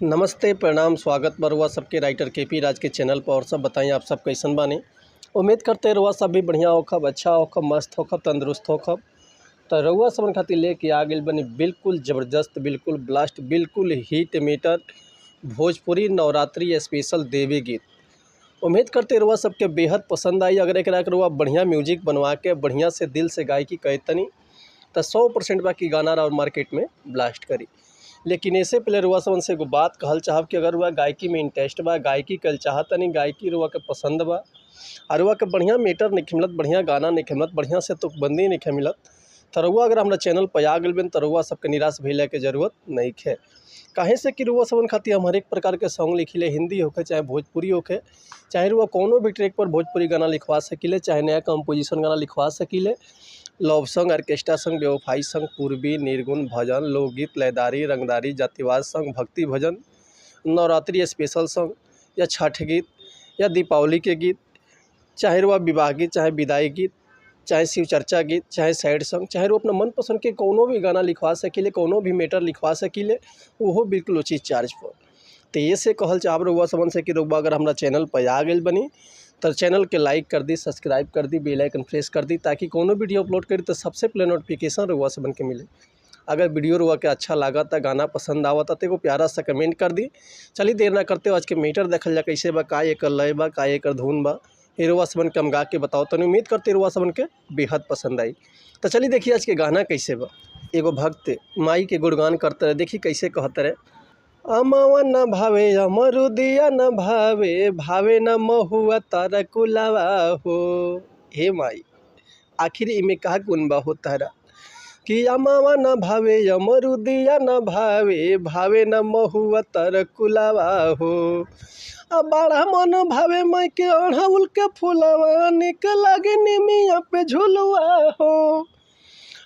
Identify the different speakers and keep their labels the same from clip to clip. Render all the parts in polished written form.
Speaker 1: नमस्ते, प्रणाम, स्वागत बा रउआ सबके राइटर केपी राज के चैनल पर। और सब बताई आप सब कैसन बानी। उम्मीद करते रउआ सब भी बढ़िया होखब, अच्छा होखब, मस्त होखब, तंदुरुस्त होखब। तो रउआ सबन खातिर लेके आ गइल बनी बिल्कुल ज़बरदस्त, बिल्कुल ब्लास्ट, बिल्कुल hit meter Bhojpuri Navratri special देवी गीत। उम्मीद करते रउआ सबके बेहद पसंद आई। अगर एकरा के रउआ बढ़िया म्यूजिक बनवा के बढ़िया से दिल से गायकी कहतनी तो 100% बाकी गाना और मार्केट में ब्लास्ट करी। लेकिन ऐसे पहले रुआ सबन से एगो बात कहल चाहब कि अगर रुआ गायकी में इंटरेस्ट बा, गायकी कल चाहतनी, गायकी रुआ के पसंद बा और रुआ के बढ़िया मीटर नहीं मिलत, बढ़िया गाना नहीं मिलत, बढ़िया से तुकबंदी नहीं मिलत, तो रुआ अगर हमारा चैनल पर आ गइल बन तो रुआ सबके निराश भइला के जरूरत नहीं है। काहे से कि रुआ सबन खातिर हम हरेक प्रकार के सॉन्ग लिखिले, हिंदी होखे चाहे भोजपुरी होखे, चाहे रुआ कोनो भी ट्रैक पर भोजपुरी गाना लिखवा सकिले, चाहे नया कंपोजिशन गाना लिखवा सकिले। लव सॉन्ग, ऑर्केस्ट्रा सॉन्ग, बेवफाई सॉन्ग, पूर्वी, निर्गुण, भजन, लोकगीत, लयदारी, रंगदारी, जातिवाद सॉन्ग, भक्ति भजन, नवरात्रि स्पेशल सॉन्ग या छठ गीत या दीपावली के गीत, चाहे रुआ विवाह गीत, चाहे विदाई गीत, चाहे शिव चर्चा गीत, चाहे सैड सॉन्ग, चाहे रुआ अपना मनपसंद के कोनो भी गाना लिखवा सकिले, कोनो भी मैटर लिखवा सकिले, उहो बिल्कुल उचित चार्ज पर। तो ये से कहल चाहब रउआ सबन से कि रउआ अगर हमारा चैनल पर आ गइल बनी तो चैनल के लाइक कर दी, सब्सक्राइब कर दी, बेल आइकन प्रेस कर दी, ताकि कोनो वीडियो अपलोड करी तो सबसे पहले नोटिफिकेशन रउआ सबन के मिले। अगर वीडियो रउआ के अच्छा लागता, गाना पसंद आवता तो एगो प्यारा सा कमेंट कर दी। चलिए देर ना करते आज के मीटर देखल जा कैसे बा, का एकर लय बा, का एकर धुन बा, ये रउआ सबन के हम गा के बताओ। तो उम्मीद करते रउआ सबन के बेहद पसंद आई। तो चलिए देखिए आज के गाना कैसे बा। एगो भक्त माई के गुणगान करते रहे, देखिए कैसे कहते रहे। अमावा न भावे अमरुदिया न भावे, भावे न महुआ तारा कुलावा हो। हे माई, आखिर इमे का गुण बा हो तारा कि अमावा न भावे अमरुदिया न भावे, भावे न महुआ तारा कुलावा हो। आ बड़ा मन भावे माई के अढ़उल के फुलवा, निक लागे निमिया पे झुलुआ हो।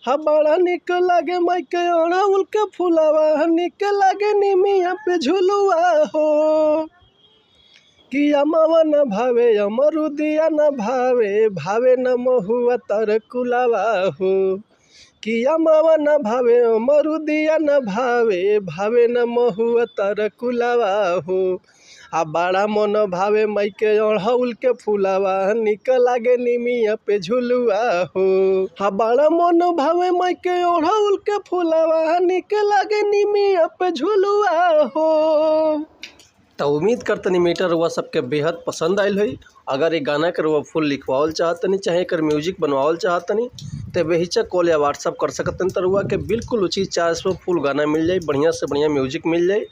Speaker 1: हा बड़ा निक लागे माई के अढ़उल के फुलवा, निक लागे निमिया पे झुलुआ हो। कि अमावा न भावे अमरुदिया न भावे, भावे न महुआ तर कुलावा हो। कि अमावा न भावे अमरुदिया न भावे, भावे न महुआ तर कुलावा हो। आ बड़ा मन भावे माई के अढ़उल के फुलावा, निक लागे निमिया पे झुलुआ हो। आ बड़ा मन भावे माई के अढ़उल के फुलावा, निक लागे निमिया पे झुलुआ हो। तो उम्मीद करतनी मीटर रुआ सबके बेहद पसंद आयल होई। अगर ये गाना के रुआ फुल लिखवावल चाहतनी, चाहे एकर म्यूजिक बनवावल चाहतनी तो बेहिचक कॉल या व्हाट्सअप कर सकतनी। तो रुआ के बिल्कुल उचित चार्ज पर फुल गाना मिल जाई, बढ़िया से बढ़िया म्यूजिक मिल जाई।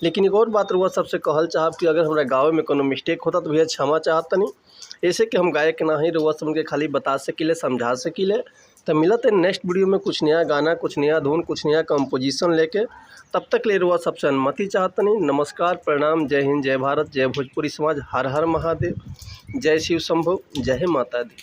Speaker 1: लेकिन एक और बात रुआ सबसे कहल चाहब कि अगर हमारा गावे में कोनो मिस्टेक होता तो भैया क्षमा चाहतनी, ऐसे कि हम गायक ना ही, रुआ सबके खाली बता सकीले, समझा सकीले। तो मिलत है नेक्स्ट वीडियो में कुछ नया गाना, कुछ नया धुन, कुछ नया कंपोजिशन लेके। तब तक ले रुआ सबसे अनुमति चाहतनी। नमस्कार, प्रणाम, जय हिंद, जय भारत, जय भोजपुरी समाज, हर हर महादेव, जय शिव शंभो, जय माता दी।